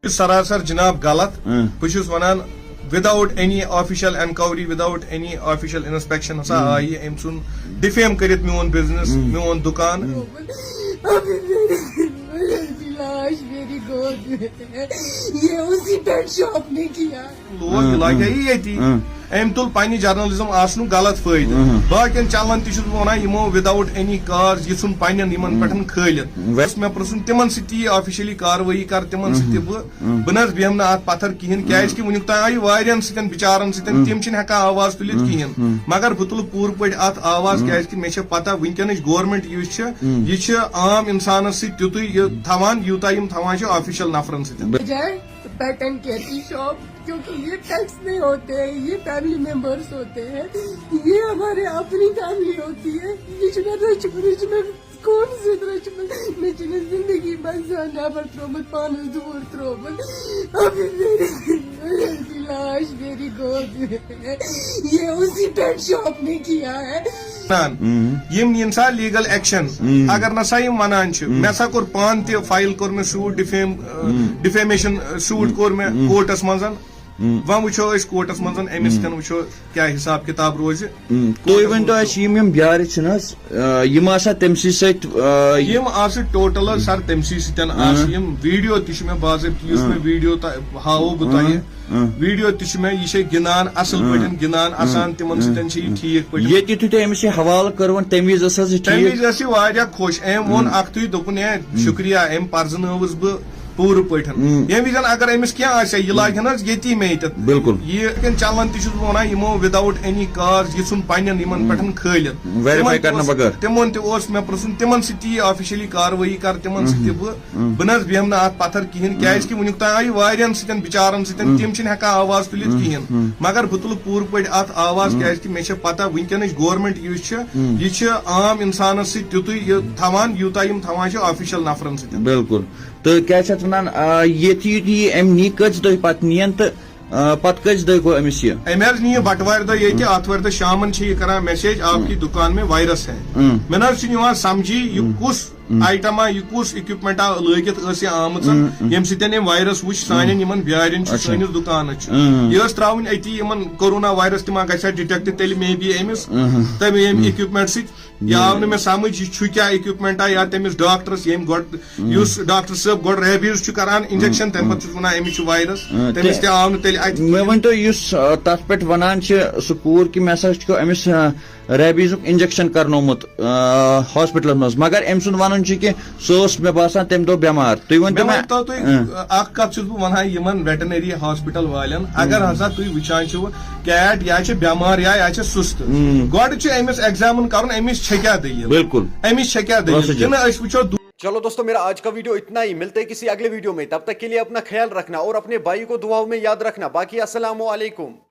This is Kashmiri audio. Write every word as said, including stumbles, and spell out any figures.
چھُ سراسر جناب غلط۔ بہٕ چھُس ونان، without any official enquiry, without any official inspection ہسا آیہِ أمۍ ژھُن defame کٔرِتھ میون business، میون دُکان۔ ابھی میری میری لاش میری گود میں ہے۔ یہ اسی پیٹ شاپ نے کیا ہے۔ لوگ یہِ لاگہِ ہا یہِ ییٚتی۔ أمۍ تُل پننہِ journalism آسنُک غلط فٲیدٕ۔ باقین channelن تہِ چھُس بہٕ ونان، یِمو without any cause یہِ ژھُن پننٮ۪ن یِمن پٮ۪ٹھ کھٲلِتھ۔ ویسٹ مےٚ پرٛژھُن تِمن سۭتۍ تہِ یہِ officially کاروٲیی کر، تِمن سۭتۍ تہِ بہٕ بہٕ نہ حظ بیٚہمہٕ نہٕ اتھ پتھر کِہینۍ، کیازِ کہِ وُنیُک تام آیہِ واریاہن سۭتۍ بِچارن سۭتۍ، تِم چھِنہٕ ہٮ۪کان آواز تُلِتھ کِہینۍ۔ مگر بہٕ تُلہٕ پوٗرٕ پٲٹھۍ اتھ آواز، کیازِ کہِ مےٚ چھےٚ پتہ وٕنکیٚنٕچ government یُس چھِ، یہِ چھِ عام انسانس سۭتۍ تیُتُے یہِ تھاوان، یوٗتاہ یِم تھاوان چھِ official نفرن سۭتۍ۔ جائے پیٹرن کیتی شاپ، کیونکہ یہ ٹیکس نہیں ہوتے ہیں، یہ فیملی ممبرس ہوتے ہیں، یہ ہمارے اپنی فیملی ہوتی ہے۔ یہ جو میں رچ رچ میں کون سی رچ میں میں چنی زندگی بس نیبر ترومت پانس دور ترومت۔ ابھی میری میری لاش میری گود میں ہے۔ یہ اسی پیٹ شاپ نے کیا ہے۔ کران۔ یِم نِن سا legal action۔ اگر نہ سا یِم ونان چھِ، مےٚ سا کوٚر پانہٕ تہِ file کوٚر مےٚ suit، defame defamation suit کوٚر مےٚ کورٹس منٛز۔ وۄنۍ وٕچھو أسۍ کورٹس منٛز أمِس سۭتۍ وٕچھو کیٛاہ حساب کتاب روزِ۔ تُہۍ ؤنۍ تو اَسہِ، یِم یِم بیارِ چھِنہٕ حظ، آ، یِم آسا تٔمسٕے سۭتۍ، آ، یہِ- یِم آسہٕ ٹوٹل حظ سر تٔمسٕے سۭتۍ آسہٕ یِِم۔ ویٖڈیو تہِ چھِ مےٚ باضٲبطہٕ، یُس مےٚ ویٖڈیو تۄہہِ ہاوو بہٕ تۄہہِ۔ ویٖڈیو تہِ چھِ مےٚ، یہِ چھِ گِنٛدان اَصٕل پٲٹھۍ، گِنٛدان اَسان، تِمن سۭتۍ چھِ یہِ ٹھیٖک پٲٹھۍ۔ ییٚتہِ یُتھُے تُہۍ أمِس یہِ حوالہٕ کٔروٕ، تَمہِ وِزِ ٲس حظ یہِ تَمہِ ٹھیٖک؟ وِزِ ٲس یہِ واریاہ خۄش، أمۍ ووٚن اَکھتُے، دوٚپُن، "ہے، شُکریہ، أمۍ پرزٕنٲوٕس بہٕ پوٗرٕ پٲٹھۍ۔" ییٚمہِ وِزِ اگر أمِس کینٛہہ آسہِ ہا، یہِ لاگہِ ہن حظ ییٚتی مے تہٕ۔ بِلکُل۔ یہِ کٮ۪ن چلن تہِ چھُس بہٕ وَنان، یِمو without any cause یہِ ژھُن پننٮ۪ن یِمن پٮ۪ٹھ کھٲلِتھ۔ Verify تِمن تہِ کرنہٕ اوس، بغٲر۔ تِمن تہِ اوس مےٚ پرٛژھُن، تِمن سۭتۍ تہِ یہِ officially کاروٲیی کر، تِمن سۭتۍ تہِ بہٕ، بہٕ نہ حظ بیٚہمہٕ نہٕ اَتھ پتھر کِہینۍ، کیازِ کہِ وٕنیُک تام آیہِ واریاہن سۭتۍ، بِچارن سۭتۍ، تِم چھِنہٕ ہٮ۪کان آواز تُلِتھ کِہینۍ۔ مگر بہٕ تُلہٕ پوٗرٕ پٲٹھۍ اَتھ آواز، کیازِ کہِ مےٚ چھےٚ پتہ وٕنکیٚنٕچ government یُس چھِ، یہِ چھِ عام انسانس سۭتۍ تیُتُے یہِ تھاوان، یوٗتاہ یِم تھاوان چھِ official نفرن سۭتۍ۔ بِلکُل۔ تہٕ کیٛاہ چھِ اَتھ وَنان، آ، ییٚتہِ یُتھ یہِ أمۍ نی کٔژِ دۄہہِ پَتہٕ نِیَن تہٕ، آ، پَتہٕ کٔژِ دۄہہِ گوٚو أمِس یہِ؟ أمۍ حظ نی یہِ بٹوارِ دۄہ ییٚتہِ، آتھوارِ دۄہ شامَن چھِ یہِ کران message، "آپ کی دکان میں virus ہے۔" مےٚ نہ حظ چھُنہٕ یِوان سمجھی، یہِ کُس item آ، یہِ کُس equipment آ لٲگِتھ ٲس یہِ آمٕژ، ییٚمہِ سۭتۍ أمۍ virus وٕچھ سانٮ۪ن یِمن بیارٮ۪ن چھُ، اچھا۔ سٲنِس دُکانَس چھُ۔ یہِ ٲس ترٛاوٕنۍ أتی یِمن corona virus، تِم ما گژھِ ہا detect تیٚلہِ maybe أمِس، تَمہِ ییٚمہِ equipment سۭتۍ۔ یہِ آو نہٕ مےٚ سمجھ، یہِ چھُ کیٛاہ equipment آ یا تٔمِس ڈاکٹرس ییٚمۍ گۄڈٕ، یُس ڈاکٹر صٲب گۄڈٕ rabies چھُ کران injection، تَمہِ پَتہٕ چھُس وَنان أمِس چھُ virus، تٔمِس تہِ آو نہٕ تیٚلہِ اَتہِ۔ مےٚ ؤنۍ تو، یُس، آ، تَتھ پٮ۪ٹھ وَنان چھِ، سُہ کوٗر کہِ مےٚ ہسا چھُ أمِس، آ، rabies ُک injection کرنومُت، آ، hospital س منٛز، مگر أمۍ سُنٛد وَنُن چھُ کہِ سُہ اوس، مےٚ باسان، تَمہِ دۄہ بٮ۪مار۔ تُہۍ ؤنۍ تو مےٚ مےٚ، ؤنۍ تو تُہۍ، آ۔ اکھ کتھ چھُس بہٕ وَنان یِمن veterinary hospital والٮ۪ن، اگر ہسا تُہۍ وٕچھان چھِو cat یا چھِ بٮ۪مار یا یا چھِ سُستہٕ، گۄڈٕ چھُ أمِس examine کرُن، أمِس چھےٚ کیٛاہ دٔلیٖل؟ بِلکُل۔ أمِس چھےٚ کیٛاہ دٔلیٖل؟ بس حظ۔ کِنہٕ أسۍ وٕچھو चलो दोस्तों, मेरा आज का वीडियो इतना ही। मिलते हैं किसी अगले वीडियो में, तब तक के लिए अपना ख्याल रखना और अपने भाई को दुआओं में याद रखना। बाकी अस्सलाम वालेकुम।